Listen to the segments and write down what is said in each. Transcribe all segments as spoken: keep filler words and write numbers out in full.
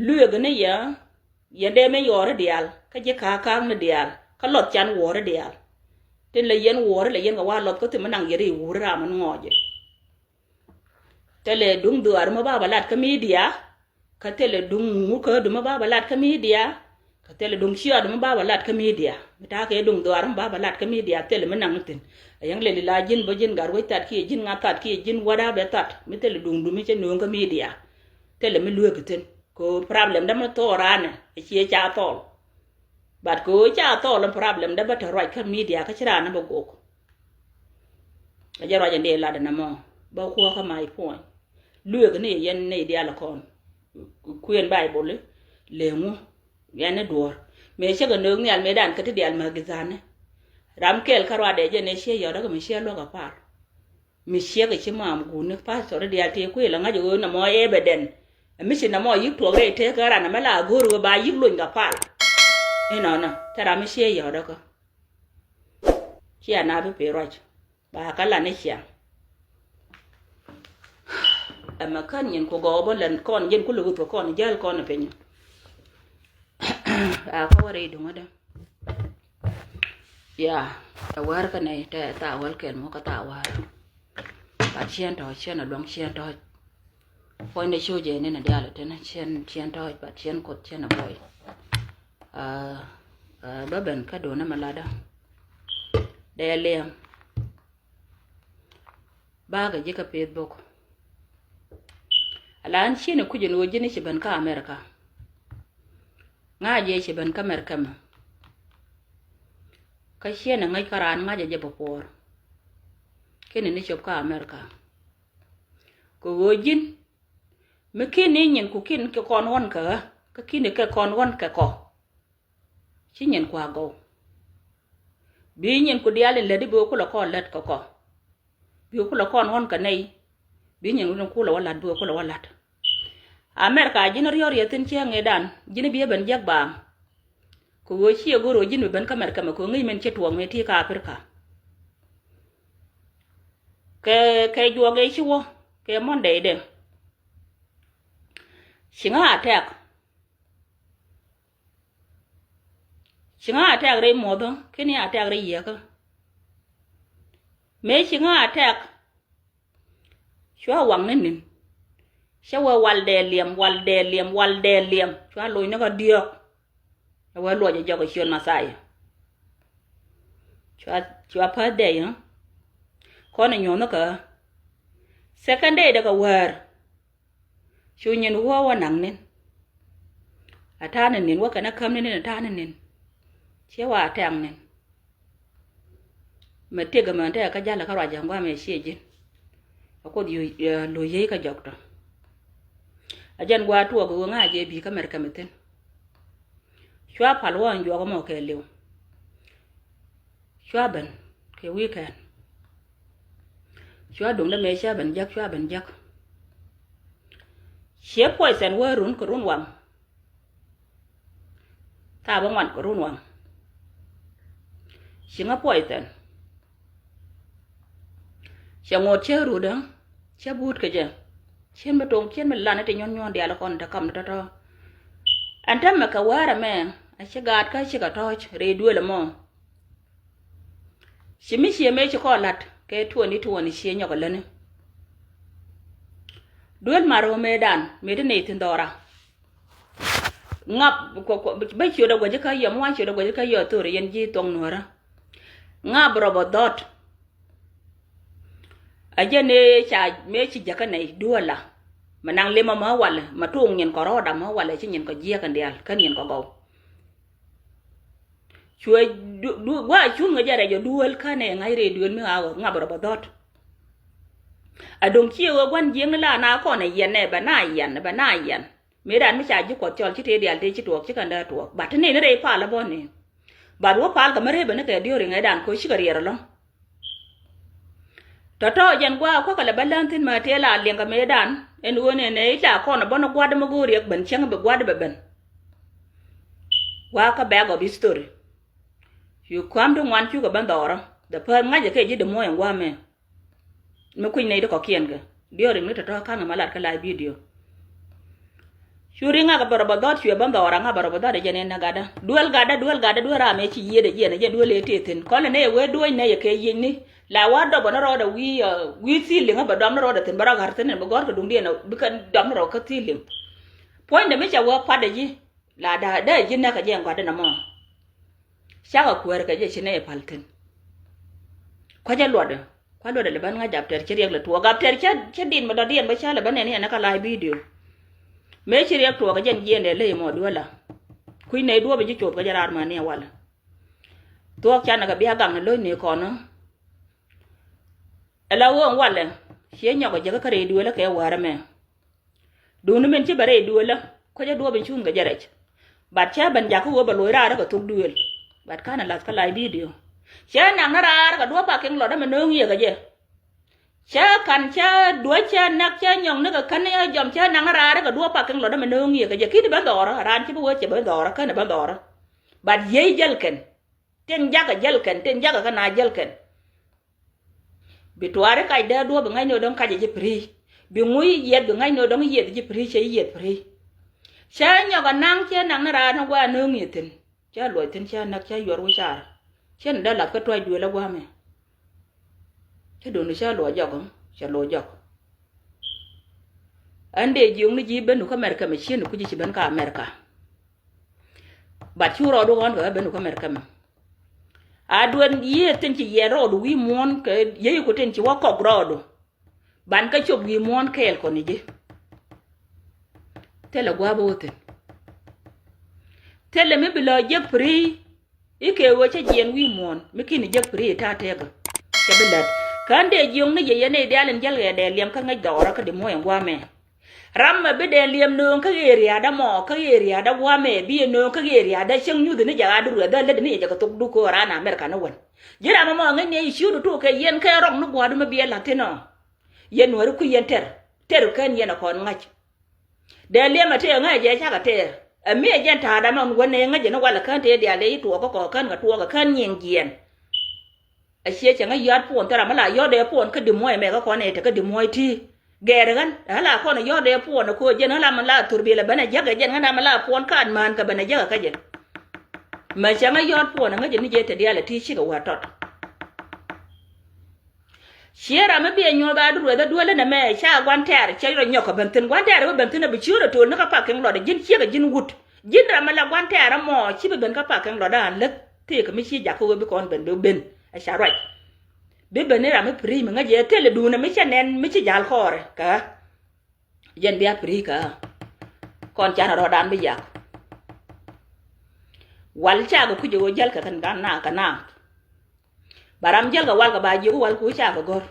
Lueek ni yɛ, yɛn dee mi yɔɔri diaal, kä ji̱ ka̱a̱k ka̱a̱k ni diaal, kä lɔth can wuɔɔri diaal. Tin lɛ yɛn wuɔɔri lɛ yɛn kɛ wa lɔth kä thim mi naŋ yɛ ri wuuri ram mi ŋɔɔcɛ. Thilɛ duŋ dhuaar mi ba bɛ lat kä midia, kä thilɛ duŋ ŋukä du mi ba bɛ lat kä midia, kä thilɛ duŋ ciɔɔd mi ba bɛ lat kä midia. Mi ta̱a̱ kɛ duŋ dhuaar mi ba bɛ lat kä midia, thilɛ mi naŋ thi̱n. A yɛŋ lɛli la ji̱n bä ji̱n gat wec that kiɛ ji̱n ŋa̱th that kiɛ ji̱n wädä bɛ that, mi thilɛ duŋ du mi cɛ nööŋ kä midia. Thilɛ mi lueek thi̱n. Kɛ ɣöö problem dä mi thɔɔl raan ɛ ciɛ ca thɔɔl. But kɛ ɣöö ca thɔɔl in problem dä bä te ruac kä midia kä ci raan ni bä gok. A jɛ ruac in dee lat in amɔ bä kuɔkä my point. Lueek ni yɛn ni diaal kɔn. Kuën Baibol lɛ ŋu yɛn ni duɔ̱ɔ̱r. Mëë cä kɛ nöök nhial mëë dan kä ti diaal mäk githani. Ram kɛl kä ruadɛ jɛ ni ciɛ yɔt dä kɛ mi ciɛ luäk a par. Mi ciek i̱ ci mam guuni pastor diaal ti kuil a ŋa̱c ɣöö nɔmɔ evident. Ɛ mi ci nɔmɔ yik tuɔk rɛy tëë kä ran ɛmɛ la go̱o̱r ɣöö ba yik lony kɛ pal. Inɔnɔ te ram mi ciɛ yɔ̱dä kä. Cia na bi pee ruac ba kä lan i̱ ciaŋ. Ɛmɛ kän nyin ku gɔɔ bä lɛn kɔn jin ku luk i̱ thuɔ̱k kɔn jäl kɔn i̱ piny. A kä wä rɛy duŋädä. Ya, tɛ wäär kä nɛy tɛ thaak wäl kɛl mɔ kä thaak wäär. Bat ciɛn tɔ̱ɔ̱c ciɛn a luɔ̱ŋ ciɛn tɔ̱ɔ̱c. Puɔ̱nydɛ cu jɛ ni ni diaal tɛn ciɛn ciɛn tɔ̱ɔ̱c bat ciɛn kuoth ciɛn a buɔy. Aa, aa, bä ben kä duɔ̱n ni mi latdä. Dee liɛm. Bakɛ ji̱ kä Facebook. Ala ɛn ciënɛ kui̱c ɛn ɣöö ji̱n i̱ ci ben kä America. Ŋa̱c jɛ ci ben kä America mɛ. Kä ciënɛ ŋäc kä raan ŋa̱c jɛ bɛ puɔɔr. Ki̱n ni cop kä America. Kɛ ɣöö ji̱n mi ki̱n ni nyin ku ki̱n kɛ kɔn ɣɔn kɛ ɣä kä ki̱n kɛ kɔn ɣɔn kɛ kɔ. Ci nyin kua gɔw. Bi nyin ku diaal in lät i̱ bi wä kulɛ kɔn lät kɛ kɔ. Bi wä kulɛ kɔn ɣɔn kɛ nɛy. Bi nyin wä kulɛ wä la̱t, bi wä kulɛ wä la̱t. America ji̱n riɔ̱riɛ thi̱n ciɛ ŋi̱i̱dan ji̱n bi ben jek baaŋ. Kɛ ɣöö ciɛ go̱r ɣöö ji̱n bi ben kä America mɛ kɛ ɣöö ŋi̱i̱c min ci tuɔɔk mëë ti kä Africa. Kɛ kɛ juɔk ëë ci wä kɛ Monday dɛ. Ci ŋä attack. Ci ŋä attack rɛy muɔthä ki̱ni attack rɛy yiëkä. Mëë ci ŋä attack. Cua waŋ ni ni̱n. Cä wee wal dee liɛm, wal dee liɛm, wal dee liɛm. Cua loc ni kä diɔ̱ɔ̱k. Ɛ wee luɔc ɛ jɔk ɛ ciöt Mɛthia. Cua, cua pa̱th dee yä. Kɔn ɛ nyuɔ̱th ni kä. Second day dee kɛ wäär. Cu nyin wä wä naŋ ni̱n. A ta̱a̱ ni ni̱n wä kɛn a käm ni ni̱n a ta̱a̱ ni ni̱n. Ciɛ wa a tɛ̈ŋ ni̱n. Mɛ tëk ɛmɛ tɛk kä ja̱l kä ruac ɛn gua̱a̱mɛ ciɛ ji̱n. A kuoth lo̱c yey kä jɔk tɔ. A jɛn gua̱a̱ tuɔɔk ɣöö ŋa̱c jɛ bi̱i̱ kä mɛr kɛmɛ thi̱n. Cua pal wä ɛn juɔk ɛmɔ kɛɛliw. Cua ben kɛ weekend. Cua duŋdä mëë cua ben jek, cua ben jek. Ciɛ poison wä run kɛ run waŋ. Thaap bä ŋuan kɛ run waŋ. Ci ŋä poison. Cɛ ŋot cɛ rut ɛ cɛ but kɛ jɛ. Cien mi toŋ cien mi lan ɛ ti nyuɔn nyuɔn diaal kɔn te kam ni tɔtɔ. Ɛn täämɛ kɛ wäär ɛmɛ a ci gaat kä ci kɛ tɔ̱ɔ̱c rɛy duël ɛmɔ. Ci mi ciɛ mëë ci kɔn la̱t kɛ twenty twenty ciɛ nyɔk ɛ läni. Duel mar ɣöö mëëdan mëë ti nɛy thi̱n dhɔra. Ŋap bä ciötdä gua̱cä kä yɔ mi wa̱n ciötdä gua̱cä kä yɔ thori yɛn ji̱ thuɔ̱k nuɔ̱ɔ̱rä. Ŋap rɔ bä dhɔt. A jɛn ëë ca mëë ci jäkä nɛy duel la. Mɛ naŋ limä mä walɛ mɛ tuŋ nyin kɔ rɔɔda mä walɛ ci nyin kɔ jiɛk kɛn diaal kä nyin kɔ gɔw. Cuɛ gua̱a̱ cuŋ ŋäcɛ rɛc ɔ duel kä nɛ ŋa̱c rɛy duel mi ɣaak ɔ ŋap rɔ bä dhɔt. A do̱ŋ ciɛ ɣöö gua̱n jiäkni la na kɔn ɛ yɛn ɛ bɛ na yɛn bɛ na yɛn. Mëëdan mi ca ji̱ kuɔth cɔl ci tëë diaal tëë ci tuɔɔk ci kɛn dee tuɔɔk. Bat ti nɛy ni rɛy pal ɛ bɔ̱n ni. Bat wä pal kɛ mi rɛy bɛ ni kɛ diööri ŋäcdan ko̱ cikɛ riɛr ɛlɔ̱ŋ. Tɔ̱tɔ̱ jɛn gua̱a̱ kuäkɛ lɛ bä län thi̱n mɛ tëë la liɛŋkɛ mëëdan ɛn ɣöö nɛnɛ i̱ ca kɔn ɛ bä ni gua̱dä mi go̱o̱r riɛk ben cäŋ bi gua̱dä bɛ ben. Gua̱a̱ kä bag of history. Cu kua̱m ti ŋuan cukɛ ben dhɔrä the first ŋa̱cɛ kɛ ji̱ di muɔ̱ɔ̱c ɛn gua̱a̱mɛ. Mi kui̱ny nɛy ti kɔ̱kiɛn kɛ diɔ̱ɔ̱riŋ ni tɔ̱tɔ̱ ka̱ŋ ɛmɛ lat kä live video. Cu ri̱ŋ ŋak bɛ rɔ bɛ dhɔt cuɛ bä dhɔra ŋak bɛ rɔ bɛ dhɔt ɛ jɛn in nɛ gatdä. Duel gatdä, duel gatdä, duel ram ɛ ci yiet ɛ jiɛn ɛ jɛn duel ɛ tëë thi̱n. Kɔlɛ nɛ ɛ wee duec nɛ yɛ kɛ yiecni. La wa dɔp ɛ ni rɔɔdɛ wi̱i̱, wi̱i̱ thil liŋ ɛ bɛ dɔm ni rɔɔdɛ thi̱n bɛ rɔ ɣa̱r thi̱n in bɛ gɔ̱r kɛ duŋdiɛn ɛ bikɛ dɔm ni rɔɔdɛ kä thil liŋ. Puɔ̱nydɛ mi cɛ wee pa̱t ɛ ji̱. La da̱a̱ dee ji̱ näk ɛ jɛn gatdä nɛ mɔ. Cakɛ kuäär kɛ jɛ ci nɛy pal thi̱n. Kua̱cä luɔtdä, kua̱ luɔtdä lɛ bän ŋa̱c Gaptɛr ci riɛk lɛ tuɔɔk. Gaptɛr cä, cä dit mi dɔ̱diɛn bä cä lɛ bän nɛn yɛn ɛ kä live video. Mëë ci riɛk tuɔɔk kɛ jɛn jiɛɛn dee ley mɔ duel la. Kui̱ nɛy duɔ̱ɔ̱p ji̱ coth kɛ jɛ raar mani ɛ walɛ. Thuɔɔk canɛ kɛ bia gaŋ ni lo̱cni kɔn ɔ. Ɛ la ɣöö ŋualɛ ciɛ nyɔk ɛ jɛ kä kä rɛy duëël ɛ kɛ wäärä mɛ. Duundä min ci bɛ rɛy duëëlä kuecä duɔ̱ɔ̱p in cuŋ kɛ jɛ rɛc. But cä ben jakä ɣöö bɛ loc raar kɛ thok duëël. But kanɛ lath kä live video. Cä naŋ ni raar kɛ duɔ̱ɔ̱p pakiŋ lɔt ɛmɛ nööŋ yiëë kɛ jɛ. Cä ka̱n cä duäc cä näk cä nyɔŋ ni kɛ kän ni jɔm cä naŋ ni raar kɛ duɔ̱ɔ̱p pakiŋ lɔt ɛmɛ nööŋ yiëë kɛ jɛ ki̱n ben dhɔɔrä raan ci bi wee cɛ ben dhɔɔrä känɛ ben dhɔɔrä. But yiey jäl kɛn. Tin jakä jäl kɛn, tin jakä kä na jäl kɛn. Bi tuaari kac dee duɔ̱ɔ̱p bi ŋa̱c ni ɣöö dɔ̱ŋ kac ji̱ piri. Bi ŋuc yiɛth bi ŋa̱c ni ɣöö dɔ̱ŋ yiɛth ji̱ piri cɛ yiɛth piri. Cä nyɔk a naŋ cä naŋ ni raan ni gua̱a̱ nööŋ yiëë thi̱n. Cä luɔc thi̱n cä näk cä yuɔr wi̱caar. Cä ni dee lath kä tuac duëël a gua̱a̱mɛ. Cä do̱n cä luɔc jɔk, cä luɔc jɔk. Ɣän dee jiökni ji̱ ben nu kä Mɛrkɛ mɛ ciën ni kui̱ci ci ben kä Amerika. But cu rɔɔdu ɣɔ̱n kɛ ɣä ben nu kä Mɛrkɛ mɛ. A duel yiëë tin ci yiɛn rɔɔdu wi̱i̱ muɔ̱ɔ̱n kɛ yiey ku tin ci wä kɔk rɔɔdu. Ban kä cop wi̱i̱ muɔ̱ɔ̱n kɛɛl kɔn i̱ ji̱. Thilɛ gua̱a̱p ɣöö thi̱n. Thilɛ mi bi lɔ jek piri. I̱ kɛ ɣöö cä jiɛn wi̱i̱ muɔ̱ɔ̱n mi ki̱n i̱ jek piri i̱ ta̱a̱ tëëkä. Cɛ bi lät kään dee jiökni yɛ yɛn i̱ diaal in jäl ɣɛɛ dee liɛm kä ŋäc dhɔɔrä kä di muɔ̱ɔ̱c in gua̱a̱mɛ. Ram mɛ bi dee liɛm nööŋ kä ɣëë ria̱a̱dä mɔ kä ɣëë ria̱a̱dä gua̱a̱mɛ bi yɛ nööŋ kä ɣëë ria̱a̱dä cäŋ nyuth ni jɛ ɣa̱a̱du ruɛth dhä lätdä ni jɛ jɛ kɛ thok duk kä raan Amerika ni wän. Ji̱ ram ɛmɔ ŋäcni i̱ ciötdu tok kɛ yɛn kɛ rɔk ni gua̱a̱du mi bi ɛ la̱th thi̱n ɔ. Yɛn nuääri kui̱ yɛn tɛr tɛr kään yɛn ɛ kɔn ŋa̱c. Dee liɛmɛ tëë ŋäc jɛ cakɛ tëë ɛ mi ɛ jɛn ta̱a̱dä mɛ wä nɛ ŋäc jɛ ni walɛ kään tëë diaal dee i̱ tuɔɔk kä kɔ kään kɛ tuɔɔk kɛ kään nyiŋ jiɛn. A ciɛ cɛ ŋäc yɔ̱a̱t puɔn thil ram mi la yɔ̱a̱t dee puɔn kä di muɔ̱ɔ̱c mɛ kä kɔn ɛ te kä di muɔ̱ɔ̱c ti. Gɛɛr ɣän ɛ la kɔn ɛ yɔ̱a̱t dee puɔn ɛ ko̱ jɛn ɣän la mi la thur bilɛ ben ɛ jäk ɛ jɛn ɣän la mi la puɔn kaat mään kɛ ben ɛ jäk ɛ kä jɛn. Mɛ cɛ ŋäc yɔ̱a̱t puɔn ɛ ŋäc jɛ ni jɛ te diaal ɛ ti cikɛ wä tɔt. Ciɛ ram mi biɛ nyuɔth a duruɛth a duel ɛn ɛmɛ ca gua̱n tɛ̈r cɛ rɔ nyɔk kɛ ben thi̱n gua̱n tɛ̈r bi ben thi̱n a bi ciöt a to̱l ni kä parking lot ji̱n ciek a ji̱n wut. Ji̱n ram mi la gua̱n tɛ̈r ɛmɔ ci bi ben kä parking lot an läth tëëkɛ mi ci jakä wee bi kɔn ben bi ben a ca ruac. Bi ben ni ram mi piri mi ŋäc jɛ thilɛ duundɛ mi cɛ nɛn mi ci ja̱l kɔɔrɛ kɛ ɣä. Jɛn bia piri kɛ ɣä. Kɔn canɛ rɔɔdan bi jak. Wal cakɛ kucɛ ɣöö jäl kɛ kɛn gan na kɛ na. Ba ram jäl kɛ wal kɛ ba jiök wal ku cakɛ gɔ̱r.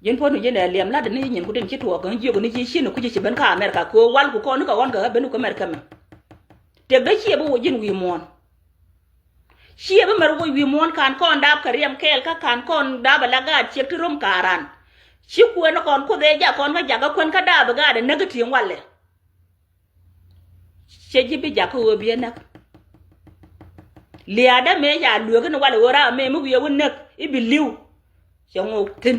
Ji̱n puɔ̱t ni ji̱n ɛ liɛm lat ni nyin ku tin ci tuɔɔk kɛ jiök ni ci cin ku ci ci ben kä Amerika kɛ wal ku kɔn ni kɛ ɣɔn kɛ ɣä ben ku kä Amerika mɛ. Tëk dee ciɛ bi wä ji̱n wi̱i̱ muɔ̱ɔ̱n. Ciɛ bi mɛr wä wi̱i̱ muɔ̱ɔ̱n ka̱n kɔn daap kɛ riɛm kɛɛl kä ka̱n kɔn daap ɛ la gaat ciek ti rom ka̱a̱ran. Ci kuën kɔn kuoth ëë jak kɔn kä jak kä kuën kä daap ɛ gaat ɛ näk kä ti̱eŋ walɛ. Cɛ ji̱ bi jakä ɣöö bi ɛ näk. Lia̱a̱dä mëë ca lueekä ni walɛ ɣöö raam mëë mi wiee wä näk i̱ bi li̱w. Cɛ ŋok thi̱n.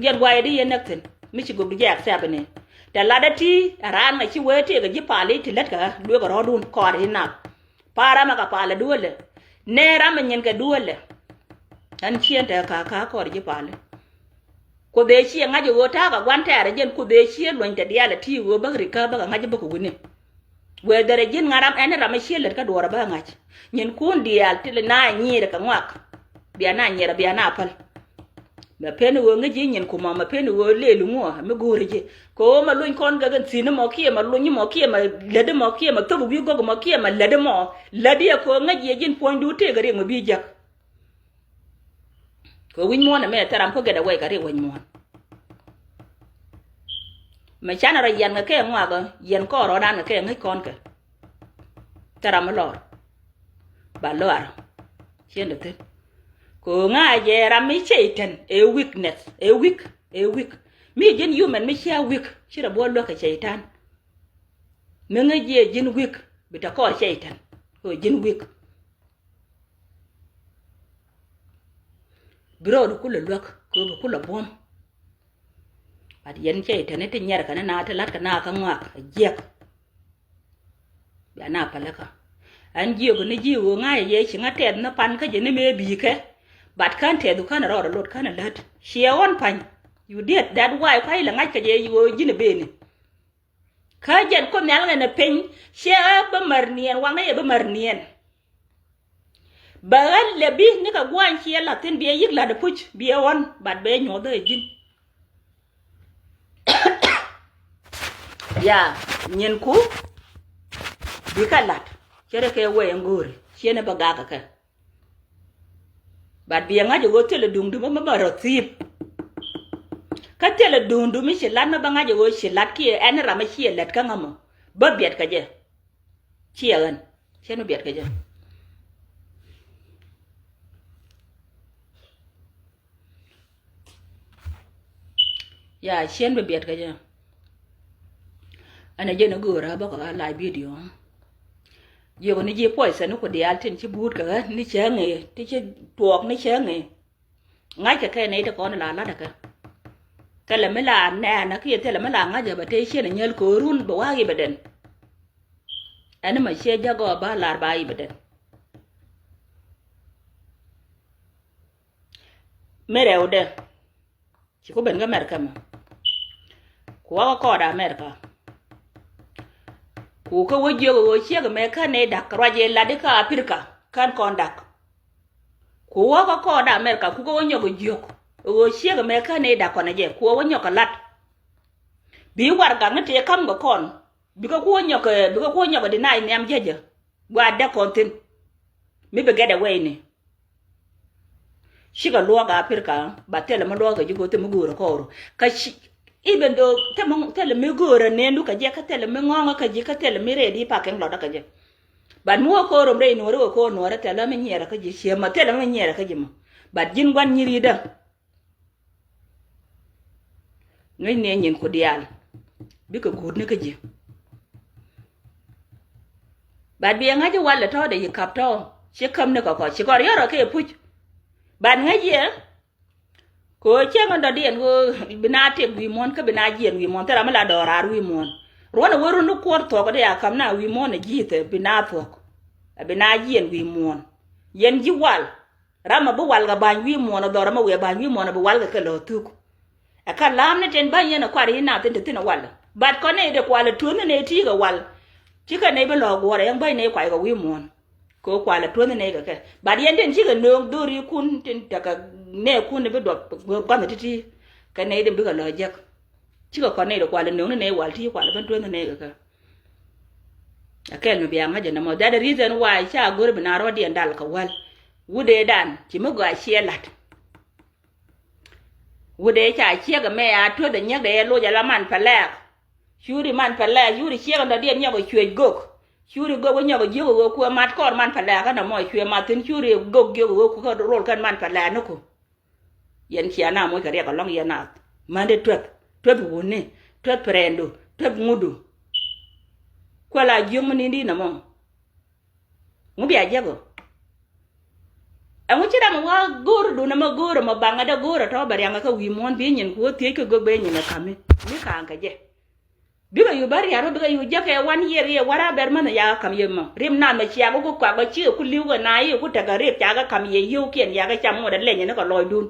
Diɛn guayɛ di yɛ näk thi̱n mi ci gök di jɛ accept ni. Tɛ latdä ti ɛ raan ŋa ci wee tëëkɛ ji̱ pal i̱ ti lätkä lueekä rɔ̱ɔ̱dun kɔaar i̱ nak. Pal ram ɛ kɛ palä duëëlɛ. Nɛ ram ɛ nyin kɛ duëëlɛ. Ɛn ciëën tɛ ka̱a̱k ka̱a̱k kɔɔr ji̱ palä. Kuoth ëë ciɛ ŋa̱c ɛ ɣöö ta̱a̱ kɛ gua̱n tɛ̈rɛ jɛn kuoth ëë ciɛ luɔ̱ny tɛ diaal ɛ ti ɣöö bäk rikä bäkɛ ŋa̱c bäkɛ wi̱ni. Wëë dhɛrɛ ji̱n ŋa̱ ram ɛn ram ɛ ciɛ lät kä duɔ̱ɔ̱r ɛ bä ŋa̱c. Nyin kun diaal ti na nyiir kɛ ŋuak. Bia na nyiir bia na päl. Mɛ pen ɣöö ŋäc ji̱ nyin kumɔ mɛ pen ɣöö lëël ŋuɔ mi go̱o̱ri ji̱. Kɛ ɣöö mɛ luny kɔn gɛk in thi̱n mɔ kiɛ mɛ luny mɔ kiɛ mɛ lätdi mɔ kiɛ mɛ thop wi̱i̱ gök mɔ kiɛ mɛ lätdi mɔ. Lätdi ɛ kɛ ɣöö ŋäc jiɛ ji̱n puɔ̱nydu tëëkɛ riɛk mɛ bi jäk. Kɛ wi̱c muɔ̱ɔ̱n ɛmɛ thil ram kä get away kɛ ri wi̱c muɔ̱ɔ̱n. Mɛ canɛ rɔ yian kɛ kɛ ŋuakä yian kɔɔr rɔɔdan kɛ kɛ ŋäc kɔn kɛ. Thil ram mi lɔr ba lɔar. Ciɛn dɛ thi̱n kɛ ɣöö ŋa̱a̱ jɛ ram mi cɛy tɛn ɛ weakness ɛ weak ɛ weak. Mi ji̱n human mi cia weak ci rɔ buɔ luäk kɛ cɛy tan. Mi ŋäc jiɛ ji̱n weak bi tɛ kɔɔr cɛy tɛn kɛ ɣöö ji̱n weak. Bi rɔɔdu kulɛ luäk kɛ ɣöö bi kulɛ buɔ̱m. At yɛn cɛ itɛni ti nyɛr kɛ ni na ti lat kɛ na kä ŋɔak a jiɛk. Bia na pälä kä ɛn jiök ni ji̱ ɣöö ŋa̱c yɛ ci ŋa tɛth ni pan kä jɛ ni mëë bi̱i̱ kɛ. But kän tɛth kän rɔɔd a lot kän a lät ciɛ ɣɔn pa̱ny. You did that why kuay lɛ ŋa̱c kɛ jɛ ɣöö ji̱n a beni. Kä jɛn Kuoth Nhial ŋɛn ɛ piny ciɛ ɣä bä mär niɛn waŋä yɛ bä mär niɛn. Bɛ ɣän lɛ bi nikɛ gua̱a̱ny ciɛ la̱th thi̱n biɛ yi̱k la̱t ɛ puc biɛ ɣɔn bat bɛ nyuɔth ɛ ji̱n. Ya nyin ku bikɛ la̱t ce̱tkɛ wee ɛn go̱o̱ri ciɛ ni bä gak ɛ kɛ. But biɛ ŋa̱c ɛ ɣöö thilɛ duŋdu mi bä rɔ thi̱i̱p. Kä thilɛ duŋdu mi ci la̱t mi bä ŋa̱c ɛ ɣöö ci la̱t kiɛ ɛn ram mi ciɛ lät kä ŋa̱mɔ bä biɛt kɛ jɛ. Ciɛ ɣän ciɛ ni biɛt kɛ jɛ. Ya ciɛn bi biɛt kä jɛ. Ɛn a jɛn a göörä bä kɛ ɣä live video. Jiök ni ji̱ poison ni ku diaal tin ci buut kɛ ɣä ni cɛ ŋee ti ci tuɔɔk ni cɛ ŋee. Ŋa̱ckɛ kɛ nɛy ti kɔn la la̱t kɛ. Thilɛ mi la nɛɛnä kiɛ thilɛ mi la ŋa̱cä bɛ te ciɛn a nyäl ko̱o̱run bɛ wa̱a̱ i̱ bɛ den. Ɛn ma ciɛ jäk gɔɔ ba lar ba i̱ bɛ den. Mi rɛwdɛ ci ku ben kä America mɛ. Ku wä kä kɔɔt America. Ku kä wä jiök ɣöö ciek mɛ kän ni dak ruac ilat ikä Africa kän kɔn dak. Ku wä kä kɔɔt America ku kä wä nyɔk jiök ɣöö ciek mɛ kän ni dak kɔn jɛ ku wä nyɔk lat. Bi warɛgak ni tëë ka̱m kɛ kɔn bikɛ ku wä nyɔk bikɛ ku wä nyɔk deny nhiam jiäcä. Gua däk kɔn thi̱n mi bi get away ni. Cikɛ luɔk Africa ba thilɛ mi luɔk kɛ ji̱ go̱o̱r thil mi go̱o̱rä kɔɔru. Kä ci even though thilɛ mi go̱o̱rä nendu kɛ jɛ kä thilɛ mi ŋɔ̱ŋä kɛ ji̱ kä thilɛ mi rɛy di pakiŋ lɔtdä kɛ jɛ. But mi wä ko̱o̱r rom rɛy nuɔ̱ɔ̱ri wä ko̱o̱r nuɔ̱ɔ̱ri thilɛ mi nyiɛrä kä ji̱ ciɛ ma thilɛ mi nyiɛrä kä ji̱ ma. But ji̱n gua̱n nyiridä. Ŋäcni ɛ nyin ku diaal bikɛ guutni kä ji̱. Bat bi ɛ ŋa̱c i̱ walɛ tɔ̱ dee yi kap tɔ̱ ci käm ni kɔkɔ ci kɔr yɔrɔ kɛ puc. Bat ŋäc yɛ kɛ ɣöö cäŋ in dɔ̱diɛn ɣöö bi na tëk wi̱i̱ muɔ̱ɔ̱n kä bi na jiɛn wi̱i̱ muɔ̱ɔ̱n thil ram mi la dɔɔr raar wi̱i̱ muɔ̱ɔ̱n. Ruɔ̱n ɛ wä run ni kuɔr thuɔ̱k dee a käm na wi̱i̱ muɔ̱ɔ̱n ɛ ji̱ thɛ bi na thuɔ̱k. Ɛ bi na jiɛn wi̱i̱ muɔ̱ɔ̱n yɛn ji̱ wal. Ram a bi wal kɛ ba̱ny wi̱i̱ muɔ̱ɔ̱n a dhɔr ram a wëë ba̱ny wi̱i̱ muɔ̱ɔ̱n a bi wal kɛ kɛ lɔ̱ɔ̱ thuk. Ɛ ka la̱a̱m ni tin ba̱ny yɛn a kuar yi̱n naath tin te thi̱n a wal. Bat kɔn nɛy dee kualɛ tuɔ̱th ni nɛy ti̱i̱ kɛ wal. Cikɛ nɛy bi lɔ̱ɔ̱k guɔ̱ɔ̱r ɛ yɛn ba̱ny nɛy kuay kɛ wi̱i̱ muɔ̱ɔ̱n. Kɛ ɣöö kualɛ tuɔ̱th ni nɛy kɛ kɛ. Bat yɛn tin cikɛ nööŋ dho̱r yi̱ kun tin tekɛ nɛɛkun bi duɔth gua̱th ti̱ti̱. Kɛ nɛy tin bikɛ lɔ̱ɔ̱k jek. Cikɛ kɔn nɛy dee kualɛ nööŋ ni nɛy wal ti̱i̱ kualɛ ben tuɔ̱th ni nɛy kɛ kɛ. A kɛl mi bia ŋa̱c ɛn ɛmɔ. That the reason why ca go̱r bi na rɔ̱diɛn dal kɛ wäl. Wudɛ dan ci mi gɔaa ciɛ la̱t. Wudɛ ca ciek ɛmɛ a tuɔ̱th ɛ nyiäk dee yɛ loc ala man pɛ lɛɛk. Curi man pɛ lɛɛk curi ciek ɛn dɔ̱diɛn nyɔk ɛ cuec gök. Curi gök wä nyɔk ɛ jiök ɛ ɣöö kuɛ mat kɔr man pɛ lɛɛk ɛn ɛmɔ cuɛ mat thi̱n curi gök jiök ɛ ɣöö ku kä rol kɛn man pɛ lɛɛk ni ku. Yɛn cia na moc kɛ riɛk alɔŋ yɛn naath. Mande tuɛth, tuɛth wuni, tuɛth pɛrɛɛndu, tuɛth ŋudu. Kuɛ la jiök mi ni̱n di̱t nɔmɔ. Ŋu bia jiɛk ɔ? Ɛŋu ci ram wa go̱o̱r dun ɛmɛ go̱o̱r ɛmɛ baŋ ɛdɛ go̱o̱r ɛtɔ bɛ riaŋ ɛ kä wi̱i̱ muɔ̱ɔ̱n bi nyin ku wä thiec kɛ gök bɛ nyin ɛ ka̱mi. Mi ka̱a̱ŋ kɛ jɛ. Bikɛ yu bä riat wä bikɛ yu jäkɛ wan yiëër yɛ wara bɛr mänh yakɛ ka̱m yɛ mä rim nath mɛ ciakɛ ku kuak bä cikɛ ku li̱w kɛ na i̱ ku tekɛ rip cakɛ ka̱m yɛ yio̱wkiɛn yakɛ cam ŋot ɛ leny ni kɛ lɔcdun.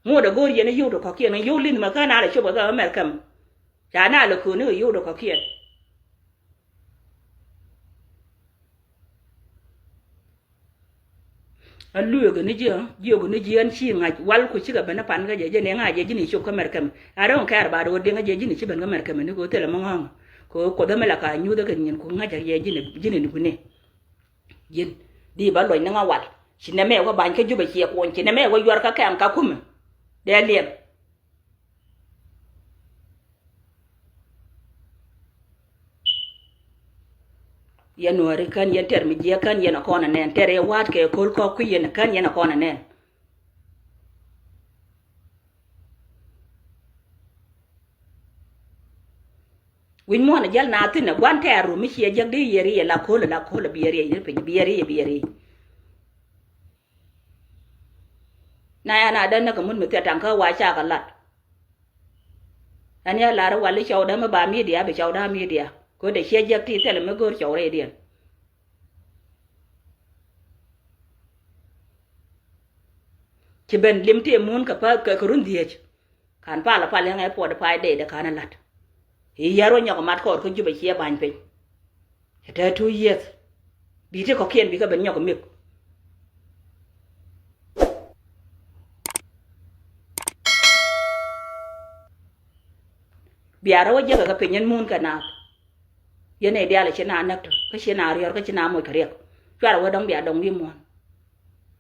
Ŋot ɛ go̱o̱r yɛn i̱ yio̱w ti kɔ̱kiɛn i̱ yio̱w li̱nh mɛ kä na lɛ cop kɛ kɛ mɛr kɛm. Ca na lɛ kööni kɛ yio̱w ti kɔ̱kiɛn. Ɣän lueekɛ ni ji̱ ɣän jiökɛ ni ji̱ ɣän ci ŋa̱c wal ku cikɛ ben ni pan kä jɛ ji̱ ni ŋa̱c jɛ ji̱ ni cop kä mɛr kɛmɛ. I don't care about ɣöö diŋ kä jɛ ji̱ ni ci ben kä mɛr kɛmɛ ni kɛ ɣöö thilɛ mi ŋɔ̱ŋ. Kɛ ɣöö kuɔth mi la ka nyuuth kä nyin ku ŋa̱c jɛ ji̱ ni ji̱ ni ni kuni. Ji̱n di ba luɔc ni ŋa wal ci nɛmɛ wä bany kä Jubɛ ciɛ kuɔny ci nɛmɛ wä yuɔr kä kɛm ka kumɛ. Dee liɛm. Yɛn nuɔ̱ɔ̱ri kän yɛn tɛr mi jiɛk kän yɛn a kɔn a nɛn tɛr yɛ wa̱a̱t kɛ ko̱l kɔk kui̱ yɛn kän yɛn a kɔn a nɛn. Wi̱c muɔ̱ɔ̱n a jäl na thi̱n a gua̱n tɛɛr rum mi ciɛ jiäk di yɛ ri yɛ la ko̱l a la ko̱l a bi yɛ ri yɛ piny bi yɛ ri yɛ bi yɛ ri. Na ya na däl näk kɛ mut mi thiat taŋ kä wa cakɛ lat. Ɛn ya lar wal i̱ cɔwdä mi ba midia bi cɔwdä midia. Ko̱dɛ ciɛ jiɛk ti thilɛ mi go̱o̱r cɔw rɛydiɛn. Ci ben lim ti mun kɛ pa kɛ run dhiec. Kan pal pal yɛn ɛ puɔt pay dee de kan lat. I̱ yär wä nyɔk mat kɔɔr kä Jubɛ ciɛ bany piny. Cɛ te two years. Bi ti kɔkiɛn bi kɛ ben nyɔk mik. Bia rɔ wä jiɛk kɛ piny ɛn mun kɛ naath. Yɛn ɛ diaal ci na näk tɔ kä ci na riɔr kä ci na moc kɛ riɛk. Cuarɛ wä dɔŋ bia dɔŋ wi̱i̱ muɔ̱ɔ̱n.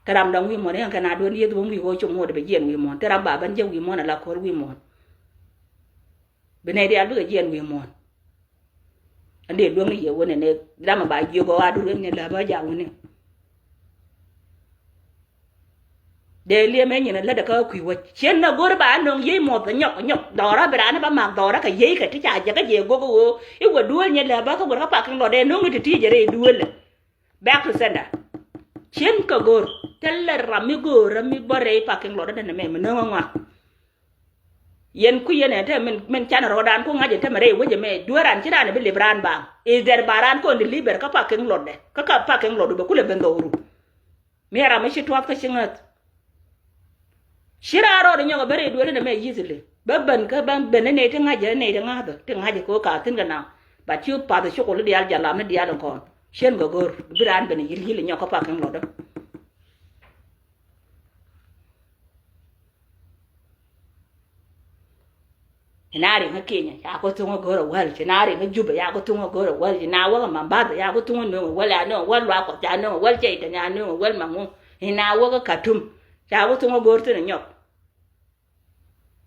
Thil ram dɔŋ wi̱i̱ muɔ̱ɔ̱n, ɛn kɛ na duɔ̱n yieth wä wi̱i̱ ɣöö ci ŋot bɛ jiɛn wi̱i̱ muɔ̱ɔ̱n. Thil ram ba ben jiɛk wi̱i̱ muɔ̱ɔ̱n ala ko̱r wi̱i̱ muɔ̱ɔ̱n. Bi nɛy diaal bikɛ jiɛn wi̱i̱ muɔ̱ɔ̱n. Ɛn dee luäŋ ni yɛ wen ɛn ɛ ram a ba jiök ɔ a dur wen ni lɛ bä jaak wuni. Dee liɛmɛ nyin ɛ lätdɛ kä kui̱ wä. Cien na go̱r ba nöŋ yiey muɔth nyɔk nyɔk dhɔra bi raan ɛ ba mak dhɔra kɛ yiey kɛ ti ca jɛ kä jɛ go̱k ɣöö i̱ wä duel nyɛ lɛ bä kä wër kä parking lot ɛ nöŋ i̱ ti ti jɛ rɛy duel ɛ. Back to sender. Cien kɛ go̱r thilɛ ram mi go̱r ram mi bä rɛy parking lot ɛ dɛn ɛmɛ mi nöŋ ɛ ŋɔak. Yɛn kui̱ yɛn ɛ te min, min canɛ rɔɔdan ku ŋa̱c ɛ te mɛ rɛy wec ɛmɛ dueeran ci ran ɛ bi lip ran baaŋ. Is there ba ran kɔn deliver kä parking lot dɛ kä kä parking lot bɛ kulɛ ben dhɔru. Mi ram mi ci tuath kä ci ŋäth. Ci ran rɔɔd nyɔk ɛ ben rɛy dueer inɛ mɛ easily bä ben kä bä ben inɛ ti ŋa̱c ɛ inɛ ti ŋa̱th ɛ ti ŋa̱c ɛ kɛ ɣöö ka thi̱n kɛ naŋ. But ci path ɛ cukul i̱ diaal jalam ni diaal in kɔn cien kɛ go̱r bi ran ben yil yil nyɔk kä parking lot dä. Ci na riŋ kä Kenya ca ku thuŋ kä go̱r a wäl, ci na riŋ kä Juba ca ku thuŋ kä go̱r a wäl, ci na wäk kä Mombasa ca ku thuŋ kä nööŋ a wäl, ca nööŋ a wäl luaak Kuɔth, ca nööŋ a wäl cɛy tɛn, ca nööŋ a wäl maŋu. Ci na wäk kä Khartoum ca ku thuŋ kä go̱r thi̱n a nyɔk.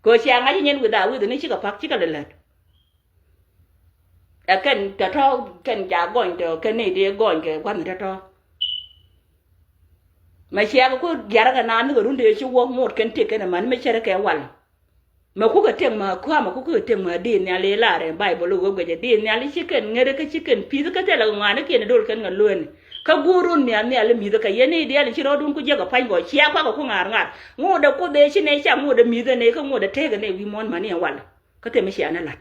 Kɛ ɣöö cia ŋa̱c inyɛn with a with ni cikɛ pak cikɛ lɛ lät. Ɛ kɛn tɔ̱tɔ̱ kɛn ca gɔny tɔ kɛn ni dee gɔny kɛ gua̱th ni tɔ̱tɔ̱. Mɛ ciɛk ku jiarä kɛ naan ni kɛ run dee ci wä ŋot kɛn tëk kɛn ɛmän mi cärä kɛ wal. Mɛ kukɛ tëk mɛ kua̱ mɛ kukɛ tëk mɛ diit nhial i̱ laarɛ Baibol i̱ ɣöö guɛcɛ diit nhial i̱ ci kɛn ŋet kä ci kɛn pi̱th kä thilɛ kɛ ŋɔaani kiɛn i̱ dol kɛn kɛ lueeni. Kä guurun nhial nhial i̱ mi̱th kä yɛn i̱ diaal i̱ ci rɔɔdun ku jiäk kɛ pa̱ny gɔɔ ciaak kuakɛ ku ŋa̱a̱r ŋa̱a̱r. Ŋotdɛ kuoth ëë ci nɛy ca ŋotdɛ mi̱th ɛ nɛy kä ŋotdɛ tëëk ɛ nɛy wi̱i̱ muɔ̱ɔ̱n mäni ɛ wal. Kä thil mi cia ni la̱t.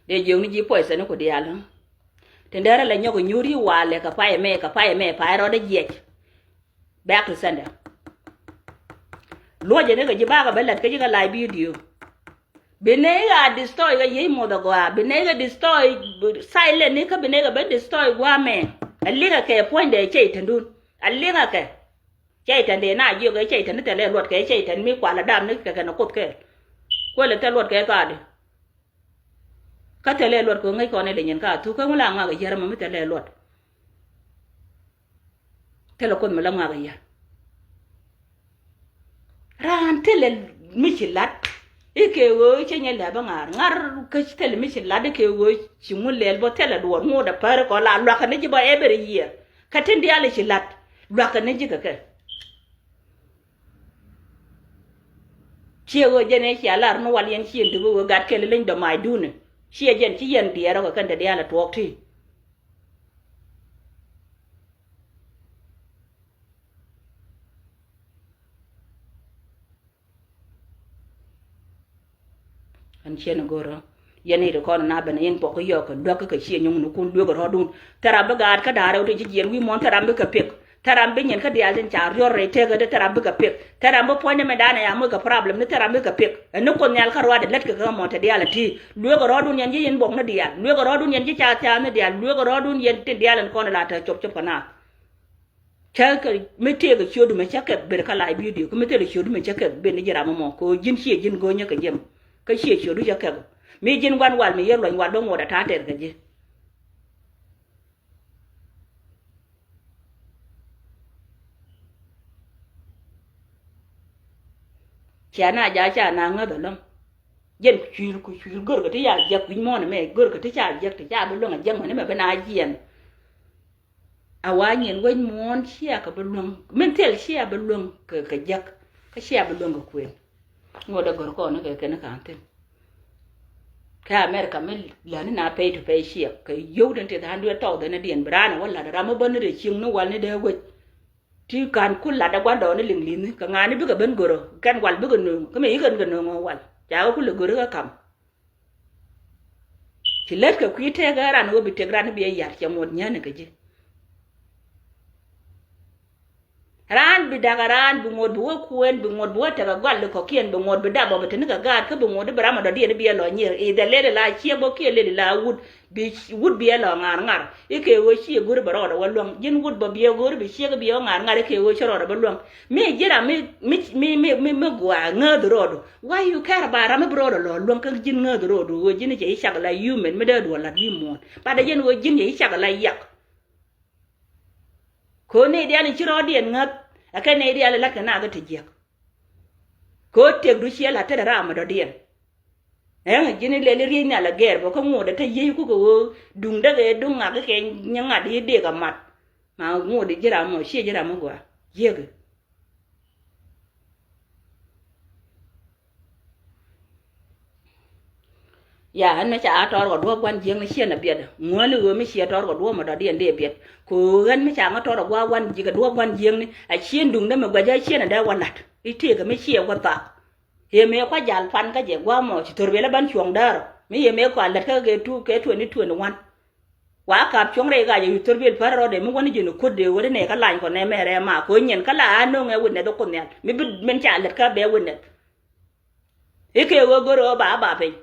Dee jiökni ji̱ poison ni ku diaal. Tin derɛ la nyɔk inyuuri walɛ kɛ pay ɛmɛ kɛ pay ɛmɛ pay rɔɔdɛ jiɛc. Back to sender. Luɔcɛ ni kɛ ji̱ bakɛ bä la̱t kä ji̱ kɛ live video. Bi nɛy ɣaa destroy kɛ yiey muɔth agɔaa, bi nɛy kɛ destroy silent ni kä bi nɛy kɛ ben destroy gua̱a̱mɛ. A liŋɛ kɛ puɔ̱nydɛ cɛy tändun. A liŋɛ kɛ. Cɛy tän dee na jiök ɛ cɛy tän ni thilɛ luɔt kɛ cɛy tän mi kualɛ dam ni kɛ kɛn a kuoth kɛɛl. Kuëlɛ thil luɔt kɛ thaadi. Kä thilɛ luɔt kɛ ŋäc kɔn ilɛ nyin ka thuk kä ŋu la ŋuak a yiär ɛmɔ mi thilɛ luɔt. Thilɛ kuoth mi la ŋuak a yiär. Raan thilɛ mi ci lat ikɛ ɣöö cä nyɛ lɛ bä ŋa̱r ŋa̱r kä thilɛ mi ci lat ikɛ ɣöö ci ŋu lɛl bä thilɛ duɔt ŋot a päri kɔ la luakä ni ji̱ bä every year. Kä tin diaal i̱ ci lat luakä ni ji̱ kɛ kɛ. Ciɛ ɣöö jɛn ɛ cia lar ni wal yɛn ciɛ duk ɣöö gat kɛl leny dɔ̱ mac duuni. Ciɛ jɛn ci yɛn diɛɛr ɔ kɛ kɛn te diaal a tuɔɔk ti. Ɛn ciɛn i̱ go̱rä yɛn i̱ ti kɔn na ben in pɔk i̱ yɔk kɛ duäk kɛ ciɛ nyuŋ ni kun luek rɔɔdun. Thɛra bi gaat kä da̱a̱r rɛw ti ci jiɛn wi̱i̱ muɔ̱ɔ̱n thɛra bi kɛ piɛk. Thɛra bi nyin kä diaal tin ca riɔr rɛy tëkä di thɛra bi kɛ piɛk. Thɛra bi puɔ̱ny ni mɛ da̱a̱n ɛ ya moc kɛ problem ni thɛra bi kɛ piɛk. Ɛn ni kuoth nhial kä ruaadɛ lät kɛ kä mɔn te diaal ɛ ti luek rɔɔdun yɛn ci in buɔk ni diaal luek rɔɔdun yɛn ci ca thia̱a̱ŋ ni diaal luek rɔɔdun yɛn tin diaal ɛn kɔn la te cop cop kɛ naath. Cä kɛ mi tëëkɛ ciötdu mɛ cä kɛk ben kä live video kä mi thilɛ ciötdu mɛ cä kɛk ben ni ji̱ ram ɛmɔ kɛ ɣöö ji̱n ciɛ ji̱n go̱nyä kɛ ji̱ ɛmɔ. Kä ciɛ ciötdu cä kɛk mi ji̱n gua̱n wal mi yɛ luɔ̱ny wal bä ŋuɔ̱t a ta̱a̱ tɛth kɛ ji̱. Cia na ja̱ ca na ŋäth ɛlɔ̱ŋ. Jɛn cuil ku cuil görkɛ ti ca jiäk wi̱c muɔ̱ɔ̱n ɛmɛ görkɛ ti ca jiäk ti ca bi luäŋ a jiäk mɛn ɛmɛ bi na jiɛn. A wa nyin wec muɔ̱ɔ̱n cia kɛ bi luäŋ min thil cia bi luäŋ kɛ kɛ jek kä cia bi luäŋ kɛ kuën. Ŋot dee gör kɔn ni kɛ kɛn ka̱n thi̱n. Kä America mi läni na pay to pay ciɛ kɛ yio̱w den tith hundred thousand ni diɛn bi raan ɛ wä lat ram mi bä ni rɛ cieŋ ni wal ni dee wec. Ti kan ku lat ɛ gua̱ndɔɔŋni liŋ li̱ni kɛ ŋa̱ni bikɛ ben görä kɛn wal bikɛ nööŋ kä mi yikɛn kɛ nööŋ ɛ wal ca kɛ ku lɛ görä kä kam. Ci lät kɛ kui̱ tëëk ɛ ran ɣöö bi tëk ran bi ɛ yar cɛ muɔt nyääni kɛ ji̱. Raan bi da̱k a raan bi ŋuɔ̱t bi wä kuɛn bi ŋuɔ̱t bi wä tɛk a gual kɔ̱kiɛn bi ŋuɔ̱t bi dap ɔ bi te ni kɛ gaat kä bi ŋuɔ̱t bi ram a dɔ̱diɛn bi ɛ lɔ nyier i̱ dhɛ lel ila ciek bä kiɛ lel ila wut. Bi wut bi ɛ lɔ ŋa̱r ŋa̱r i̱ kɛ ɣöö ciɛ go̱ri bɛ rɔɔdɛ wä luäŋ ji̱n wut bä bi ɛ go̱ri bi ciek bi ɛ ŋa̱r ŋa̱r i̱ kɛ ɣöö ci rɔɔdɛ bä luäŋ. Mi ji̱ ram mi mi mi mi mi mi gua̱a̱ ŋääth rɔɔdu. Why you care about ram mi bi rɔɔdɛ lɔ luäŋ kä ji̱n ŋääth rɔɔdu ɣöö ji̱n cɛ i̱ cak la human mi dee duɔl lat wi̱i̱ muɔ̱ɔ̱n. But ji̱n ɣöö ji̱n cɛ i̱ cak la yak. Kɛ ɣöö nɛy diaal in ci rɔɔdiɛn ŋäth ɛ kɛ nɛy diaal in la̱t kɛ naath kä ti jiäk. Kɛ ɣöö tëkdu ciɛ la̱t tetdä ram mi dɔ̱diɛn. Ɛŋ ji̱n ilɛl i̱ riey nhial ɛ gɛɛr bä kä ŋot ɛ te yiey kukɛ ɣöö duŋdäk ɛ duŋ ŋak kɛ nyɛ ŋa̱t i̱ dëëk amat. Ma ŋot i̱ ji̱ ram mɔ ciɛ ji̱ ram mi gɔaa jiäk i̱. Ya ɛn mi ca tɔɔr kɛ duɔ̱ɔ̱p gua̱n jiäkni ciɛ nɛ biɛt. Ŋuäli ɣöö mi ciɛ tɔɔr kɛ duɔ̱ɔ̱p mɛ dɔ̱diɛn dee biɛt. Kɛ ɣöö ɛn mi ca ŋä tɔɔr kɛ gua̱a̱ gua̱n ji̱ kɛ duɔ̱ɔ̱p gua̱n jiäkni a ciɛ duŋdä mɛ gua̱c a ciɛ nɛ dee wä la̱t i̱ tëëkɛ mi ciɛ wä thak. I̱ mëë kua jal pan kä jɛ gua̱a̱ mɔ ci thor biɛl ɛ ban cuɔ̱ŋ däärɔ mi i̱ mëë kua lät kä kɛ tu kɛ twenty twenty one. Wa kap cuɔ̱ŋ rɛy ɣac ɛ yuth thor biɛl pär rɔɔdɛ mi wäni ji̱n kuot dee ɣöö ti nɛ kä lany kɔn nɛ mɛrɛ ma kɛ ɣöö nyiɛn kä la a no̱o̱ŋɛ witness ɛ Kuoth Nhial mi bi min ca lät kä bɛ witness. I̱ kɛ ɣöö go̱r ɣöö ba a ba piny.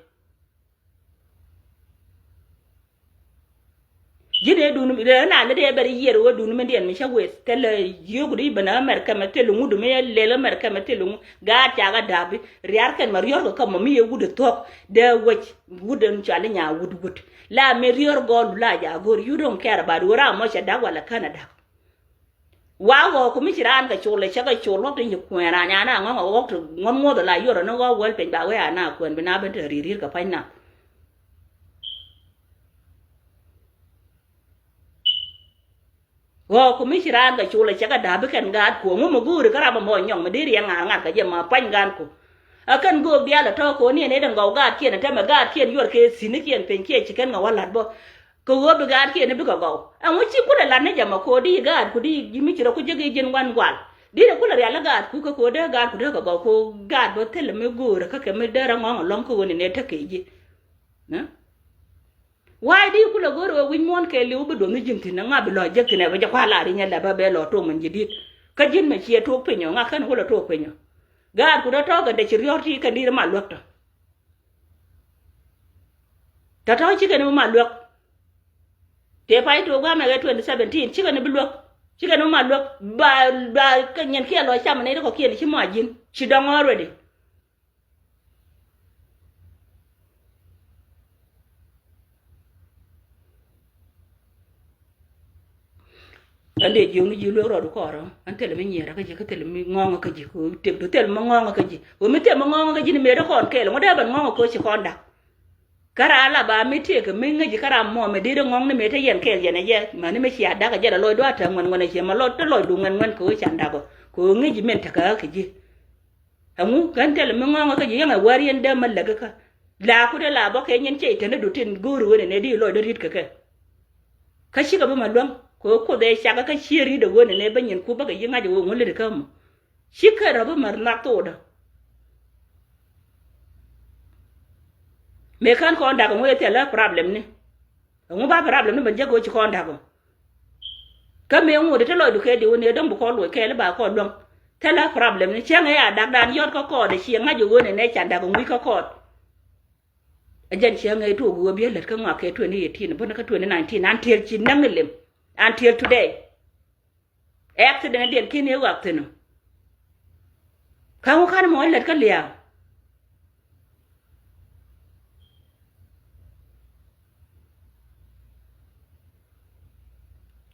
Ji̱n ëë duun rɛɛ na lät ëë bɛr yiɛr ɣöö duun mi diɛn mi cä weth thilɛ yio̱o̱k di ben America mɛ thil ŋut mi lɛl America mɛ thil ŋut gaat ca kä da̱a̱pi ria̱r kɛn mɛ riɔ̱r kɛ kä mɔ mi yɛ wut ɛ thuɔ̱k dee wec wut ɛn cɔal i̱ nya wut wut. La mi riɔ̱r gɔɔl la ja go̱r you don't care about ɣöö ram mɔ cɛ da̱k wala känɛ da̱k. Wa ɣɔɔku mi ci raan kɛ col ɛ cä kɛ col ɣɔk tin ci kuɛɛn raan yan a ŋɔ̱ŋ ɛ ɣɔk ti ŋuɔ̱m ŋuɔ̱th ɛ la yuɔr ɛ ni ɣɔk wäl piny ba wee a na kuɛn bi na ben te ri̱i̱r ri̱i̱r kɛ pa̱ny na. Ɣɔɔku mi ci raan kɛ col ɛ cɛ kɛ da̱a̱p bi kɛn gaatku ɛŋu mi go̱o̱ri kä rap ɛmɔ nyɔŋ mi dee riɛn ŋa̱r ŋa̱r kɛ jɛ ma pa̱ny gaatku. Ɛ kɛn göök diaal ɛ tɔ̱ ko̱n ni ɛn ëë den gɔw gaatkiɛn ɛ tɛmɛ gaatkiɛn yuɔr kɛ thi̱nikiɛn piny kiɛ ci kɛn ŋɛ wä la̱t bä. Kɛ ɣöö bi gaatkiɛn i̱ bikɛ gɔw ɛŋu ci kulɛ la̱t ni jɛ mɛ ko̱o̱di i̱ gaatku di ji̱ mi ci rɔ ku jek i̱ ji̱n wan gual. Di rɛ kulɛ rial i̱ gaatku kä ko̱o̱dɛ gaatku dee kɛ gɔw ko̱o̱ gaat bä thilɛ mi göörä kä kɛ mi derɛ ŋɔ̱ŋ ɛlɔ̱ŋ kä ɣöö ni nɛ tekɛ ji̱. Wa̱a̱ di kulɛ go̱r ɣöö wi̱c muɔ̱ɔ̱n kɛɛliw bi duɔth ni ji̱n thi̱n ɛŋa bi lɔ̱c jek thi̱n ɛ bä jɛ kua̱r lar i̱ nyɛ lɛp bä bɛ lɔ tok min ji̱ di̱t. Kä ji̱n mɛ ciɛ tok piny ɔ ŋa kɛn kulɛ tok piny ɔ. Gaat ku dee tɔ̱ɔ̱k kɛ dee ci riɔ̱r ti kɛn di̱t ma luäk tɔ. Tɔ̱tɔ̱ cikɛn bi ma luäk. Tëë pay tok gua̱a̱mɛ ɣɛɛ twenty seventeen cikɛn bi luäk. Cikɛn bi ma luäk ba ba kɛ nyin kiɛ lɔ cam ni ti kɔ̱kiɛn ci ma ji̱n ci dɔ̱ŋ already. Ɛn dee jiökni ji̱ luek rɔɔdu kɔɔrɔ ɛn thilɛ mi nyiɛɛrä kä ji̱ kä thilɛ mi ŋɔ̱ɔ̱ŋä kä ji̱ kɛ ɣöö tëk du thilɛ mi ŋɔ̱ɔ̱ŋä kä ji̱ ɣöö mi thilɛ mi ŋɔ̱ɔ̱ŋä kä ji̱ ni mëë dee kɔn kɛɛl ŋuɔ̱t dee ben ŋɔ̱ɔ̱ŋä kɛ ɣöö ci kɔn da̱k. Kä raan la ba mi tëëkɛ mi ŋäci kä ram mɔ mi dee dee ŋɔ̱ɔ̱ŋ ni mëë te yɛn kɛɛl yɛn ɛ jɛ mäni mi cia da̱k ɛ jɛ la lɔcdu a te ŋuɛn ŋuɛn ɛ ciɛ ma lɔc te lɔcdu ŋuɛn ŋuɛn kɛ ɣöö can da̱k ɔ kɛ ɣöö ŋäci min tekɛ ɣä kɛ ji̱. Ɛŋu kɛn thilɛ mi ŋɔ̱ɔ̱ŋä kä ji̱ yäŋɛ wäär yɛn dee mä läk kä la ku dee la bä kɛ nyin cɛ i̱ tɛn dee du tin go̱o̱r ɣöö nɛ nɛ di lɔcdä ri̱t kɛ kɛ. Kä cikɛ bi ma luäŋ kɛ ɣöö kuoth ɛ cak kä cië ri̱t ɛ ɣöö nɛ nɛ bä nyin ku bä kɛ yi̱ ŋa̱c ɛ ɣöö ŋu lät kä mɔ. Cikɛ rɔ bi mär nhak thokdä. Mëë kän kɔn da̱k ɛŋu ɛ thilɛ problem ni. Ɛŋu ba problem ni ben jek ɣöö ci kɔn da̱k ɔ. Kä mëë ŋot te lɔcdu kɛ diw ni ɛ dɔ̱ŋ bi kɔn loc kɛɛl i̱ ba kɔn luäŋ. Thilɛ problem ni cäŋ ɛ a da̱kdan yɔ̱t kä kɔɔt ɛ ciɛ ŋa̱c ɛ ɣöö nɛ nɛ ca da̱k ɛŋu wi̱c kä kɔɔt. Ɛ jɛn ciɛ ŋäc tuɔɔk ɣöö biɛ lät kä ŋɔak kɛ twenty eighteen bä ni kä twenty nineteen until ci näŋ ilem until today. Ɛ accident diɛn ki̱n i̱ ɣɔak thi̱n ɔ. Kä ŋu ka̱n mɔ lät kä lia̱a̱.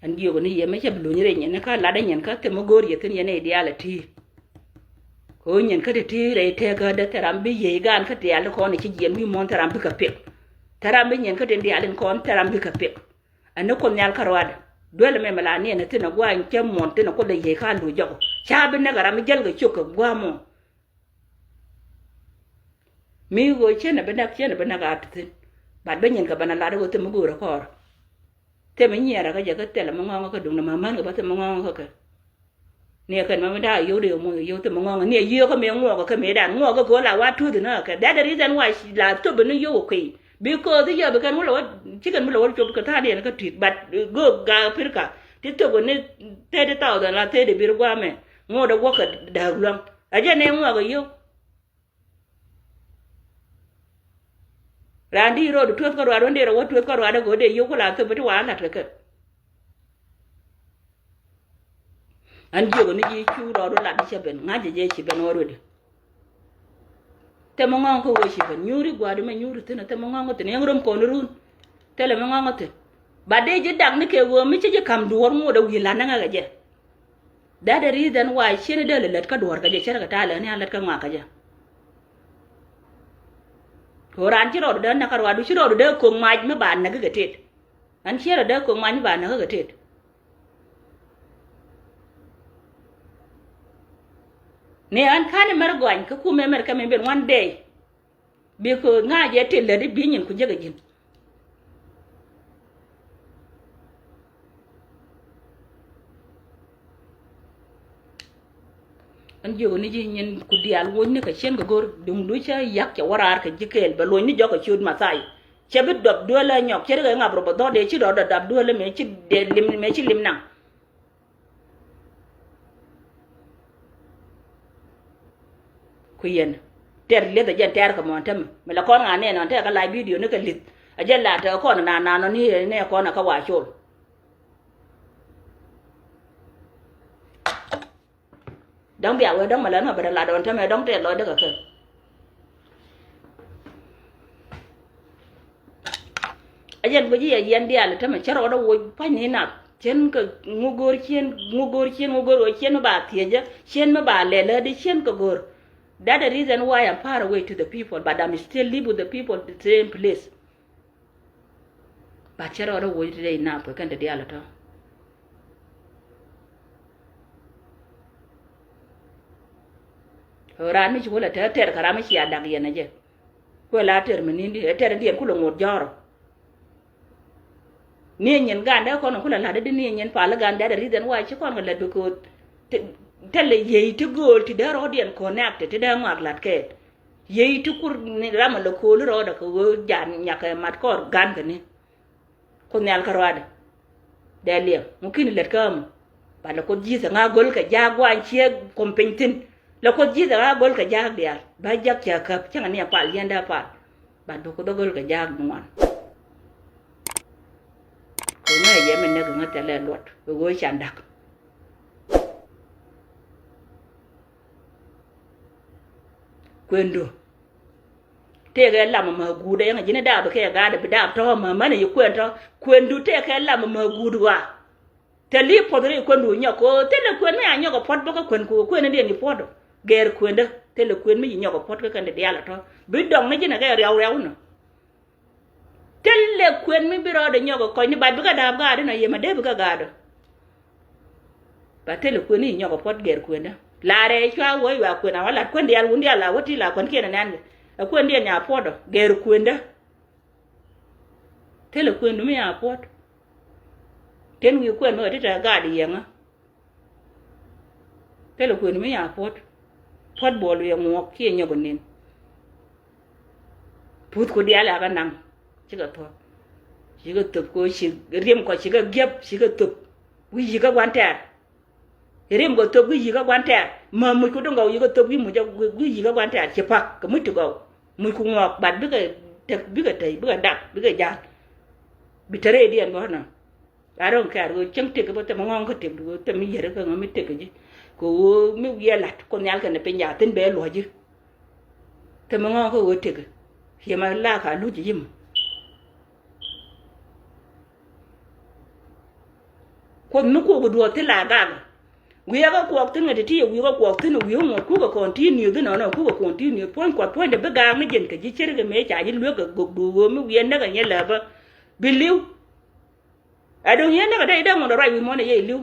Ɛn jiök ni yɛ mi cɛ bi luny rɛy nyin kä latdä nyin kä thim mi go̱o̱r yɛ thi̱n yɛn i̱ diaal ɛ ti̱i̱. Kɛ ɣöö nyin kä ti ti̱i̱ rɛy tëëkädä thil ram bi yiëë i̱ gaan kä diaal ti kɔn i̱ ci jiɛn wi̱i̱ muɔ̱ɔ̱n thil ram bikɛ pek. Thil ram bi nyin kä ti diaal in kɔn thil ram bikɛ pek. Ɛn ni Kuoth Nhial kä ruaadɛ duel mɛmɛ la niɛn ɛ thi̱n ɛ gua̱a̱ny cä muɔ̱ɔ̱n thi̱n ɛ Kuoth ɛ yiëë kä a luc jɔk. Ca bi näk ɛ ram mi jäl kɛ cok kɛ gua̱a̱ mɔ. Mi ɣöö cien a bi näk, cien a bi näk a ti thi̱n. But bä nyin kɛ bä na lat ɣöö thim mi go̱o̱rä kɔɔr. Thim mi nyiɛɛrä kä jɛ kä thilɛ mi ŋɔ̱ŋä kä duŋdɛ mä män kɛ bä thim mi ŋɔ̱ŋä kä kɛ. Ni ɛ kɛn ma mi da̱a̱ yio̱w dee moc yio̱w thim mi ŋɔ̱ŋä ni ɛ yio̱w kä mi ŋuɔɔkä kä mi dan ŋuɔɔkä kɛ ɣöö la wa tuuth inä kɛ. That the reason why la thop inä yio̱w kɛ kuiy. Because yio̱w bi kɛn wä la wä ci kɛn mi la wä cop kɛ tha̱a̱ŋdiɛn kä tui̱t. But, uh, go̱o̱k ga Africa ti thop inä thirty thousand la thirty bir guamɛ. Ŋuɔ̱t ɛ wä kɛ da̱a̱k luäŋ. Ɛ jɛ ni ŋuɔɔkä yio̱w. Raan di rɔɔdu tueth kä ruaadu, ɛn dee rɔ wä tueth kä ruaadu, go̱o̱r dee yio̱w ku la thop ti wa la̱t kɛ kɛ. Ɛn jiök ni ji̱ cu rɔɔdu lat di cɛ ben, ŋa̱c jɛ jɛ ci ben wä ruedi. Thɛmɛ ŋɔ̱ŋ kä wee ci ben, nyuuri gua̱a̱du mɛ nyuuri thi̱n, thɛmɛ ŋɔ̱ŋ kä thi̱n, yäŋ rom kɔn run. Thilɛ mi ŋɔ̱ŋ kä thi̱n. Ba dee ji̱ dak ni kɛ ɣöö mi ci ji̱ ka̱m duɔ̱ɔ̱r ŋot ɛ wi̱i̱ la̱t ni ŋäkɛ jɛ. That the reason why cieni dee lɛ lät kä duɔ̱ɔ̱r kä jɛ, cärɛ kɛ ta̱a̱ lɛ ni a lät kä ŋɔak kä jɛ. Kɛ ɣöö raan ci rɔɔdu dee näk kä ruaadu, ci rɔɔdu dee ko̱k mac mi ba näk kɛ tet. Ɛn ciɛ rɔ dee ko̱k mac mi ba näk kɛ tet. Ni ɛn ka̱n imɛr gɔany kä kumɛ mɛr kɛ mi ben one day. Because ŋa̱c jɛ tet lät i̱ bi nyin ku jek ɛ ji̱n. Ɛn jiök ni ji̱ nyin ku diaal woc ni kɛ cien kɛ go̱r duŋdu cä yak cɛ wä raar kɛ ji̱ kɛɛl bɛ loc ni jɔk kɛ ciöt Mathayo. Cɛ bi dɔp duel ɛ nyɔk cɛ ri kɛ ŋap rɔ bɛ dhɔr dee ci rɔ dɔp dap duel ɛ mëë ci dee lim mëë ci lim naŋ. Ku yɛn tɛr lieth ɛ jɛn tɛr kɛ mɔn tämɛ mi la kɔn ŋa nɛɛn ɔn tɛr kɛ live video ni kɛ lieth ɛ jɛn la tɛ kɔn na na nɔ ni nɛ kɔn ɛ kä wa col. Dɔ̱ŋ bia wee dɔ̱ŋ mɛ lɛ nɔ bɛ rɛ la dɔn tämɛ dɔ̱ŋ tɛth lɔcdä kɛ kɛ. A yɛn guic i̱ yɛ yɛn diaal tämɛ cä rɔɔdä woc pa̱ny ni nath cien kɛ ŋu go̱o̱r cien ŋu go̱o̱r cien ŋu go̱o̱r ɣöö cien mi ba thiecä cien mi ba lɛl ɣä di cien kɛ go̱o̱r. That the reason why I'm far away to the people but I'm still live with the people the same place. But cä rɔɔdä woc ti dee inap kɛ kɛn te diaal tɔ. Ɣöö raan mi ci wä lɛ te tɛr kɛ ram mi cia dak yɛn ɛ jɛ. Kuɛ la tɛr mi ni̱n di ɛ tɛr in diɛn kulɛ ŋot jɔ̱ɔ̱rɔ. Ni ɛ nyin gan dee kɔn kulɛ la̱t di ni ɛ nyin pal gan dee dee reason why ci kɔn kɛ lät because te- thilɛ yiey ti gööl ti dee rɔɔdiɛn connect ti dee ŋɔak la̱t kɛ. Yiey ti kur ni ram a lɛ ko̱o̱li rɔɔdɛ kɛ ɣöö jan nyakɛ mat kɔr gan kɛ ni. Kuoth nhial kä ruaadɛ. Dee liɛm ŋu kini lät kä ämä. Ba lɛ Kuoth ji̱thɛ ŋa̱ go̱l kɛ jaak gua̱a̱ny ciek kuɔm piny thi̱n. Lɛ Kuoth ji̱thɛ ŋa̱ go̱l kɛ jaak diaal ba jak cɛ käp cäŋɛ ni a pal yɛn dee pal. Ba bi Kuoth a go̱l kɛ jaak ŋuan. Kɛ ŋäc yɛ mi näk ŋä thilɛ luɔt kɛ ɣöö can da̱k. Kuendu tëëkɛ lam ma guudɛ yɛn a ji̱n daap kɛ gaat bi daap tɔ̱ ma mänɛ yi kuɛn tɔ̱. Kuendu tëëkɛ lam ma guud ɣɔaa. Thil i̱ puɔth ri kuendu nyɔk ko thilɛ kuen mi a nyɔk a puɔt bä kä kuenku kuendiɛn i̱ puɔt ɔ. Gɛɛr kuendä thilɛ kuen mi yi nyɔk a puɔt kä kɛn di diaal a tɔ̱ bi dɔŋ ni ji̱n a kɛ riaw riaw nɔ. Thilɛ kuën mi bi rɔɔdɛ nyɔk ɛ kɔcni bat bikɛ da̱a̱p gaatdä nɔ yɛ ma dee bikɛ gaatdä. Ba thilɛ kuën i̱ nyɔk ɛ puɔ̱t gɛr kuëndä. Laarɛ cua wä yua kuën a wä lat kuën diaal wun diaal a wä ti la kuën kiɛn ɛ nɛn kɛ ɛ kuën diɛn nya puɔ̱t ɔ gɛr kuëndä. Thilɛ kuëndu mi nya puɔ̱t. Tien wi̱i̱ kuën mi ɣä ti te gaat i̱ yɛŋä. Thilɛ kuën mi nya puɔ̱t. Puɔ̱t buɔl wiɛ ŋuɔk kiɛ nyɔk nin. Puth ku diaal a bä naŋ. Cikɛ thuɔ̱k. Cikɛ thöp ko ci riɛm kɔ cikɛ giɛp cikɛ thöp. Wi̱i̱ yi̱kä gua̱n tɛɛr. Riɛm kɔ thöp wi̱i̱ yi̱kä gua̱n tɛɛr. Mä muc ku dɔ̱ŋ gɔw yi̱kä thöp wi̱i̱ muc wi̱i̱ yi̱kä gua̱n tɛɛr ci pak kɛ muc ti gɔw. Muc ku ŋuɔk bat bikɛ tek bikɛ tey bikɛ dak bikɛ ja̱l. Bi te rɛydiɛn bä nɔ. I don't care ɣöö cäŋ tëk bä thɛmɛ ŋɔ̱ŋ kä tëk ɣöö thɛmɛ yɛrɛ kä ŋä mi tëk ji̱. Kɛ ɣöö mi wiɛ la̱t Kuoth Nhial kɛnɛ piny ca thi̱n bɛ luɔ̱c ji̱. Thɛmɛ ŋɔ̱ŋ kä ɣöö tëk. Ciɛ ma la ka luc ji̱ mɔ. Kuoth mi kuɔk duɔ̱ɔ̱r thi̱n la gak. Wi̱i̱ kä kuɔk thi̱n ŋä ti ti wi̱i̱ kä kuɔk thi̱n wi̱i̱ ŋuɔ̱t kukɛ continue dhi nɔnɔ kukɛ continue puɔ̱ny kuɔth puɔ̱nydɛ bi gak ni ji̱n kɛ ji̱ ce̱tkɛ mëë ca ji̱ luek kɛ gök duɔ̱ɔ̱r ɣöö mi wiɛ näk ɛ nyɛ lääpä. Bi li̱w. Ɛ duŋ yɛn näk ɛ dee dee ŋun ɛ ruac wi̱i̱ muɔ̱n ɛ yɛ iliw.